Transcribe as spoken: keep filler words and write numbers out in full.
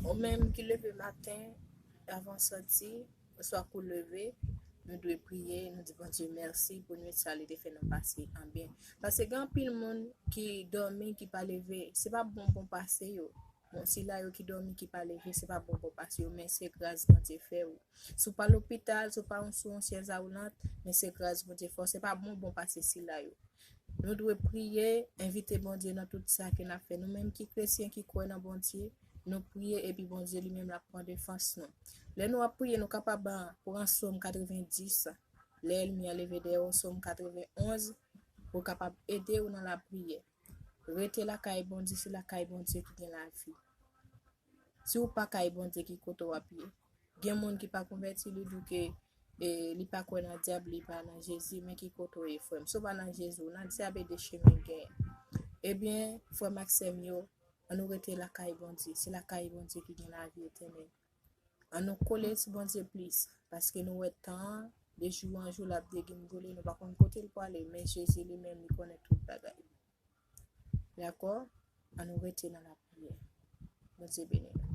Ou menm ki leve maten, avan sòti, oswa kou leve, nou dwe priye, nou di Bondye mèsi pou nwit sa li te fè nou pase an byen. Paske gen anpil moun ki dòmi, ki pa leve, se pa bonbon pase yo. Bon, sila yo ki dòmi, ki pa leve, se pa bonbon pase yo, men se gras Bondye fè w. Si w pa lopital, si w pa sou yon syèz woulant, men se gras Bondye fè w, se pa bonbon pase sila yo. Nou dwe priye, envite Bondye nan tout sa ke n ap fè. Nou menm ki kretyen, ki kwè nan Bondye, nou priye epi Bondye li menm l ap pran defans nou. Lè nou ap priye, nou kapab pran Sòm katrevendis, lè ènmi an leve dèyè w, Sòm katrevenonz, pou kapab ede w nan lapriyè. Rete lakay Bondye, se lakay Bondye ki gen lavi. Si w pa kay Bondye, ki kote w ap ye? Gen moun ki pa konvèti, li di w ke e, li pa kwè nan dyab, li pa nan Jezi, men ki kote w ye, frè m? Si w pa nan Jezi, w nan dyab e de chemen gen. Ebyen, frè m ak sè m yo, ann nou rete lakay Bondye. Se lakay Bondye ki gen lavi etènèl. Ann nou kole sou Bondye plis, paske nou wè tan an, de jou an jou, l ap degingole, nou pa konn kote l prale, men Jezi li menm, li konnen tout bagay. Dakò? Ann nou rete nan lapriyè. Bondye beni nou.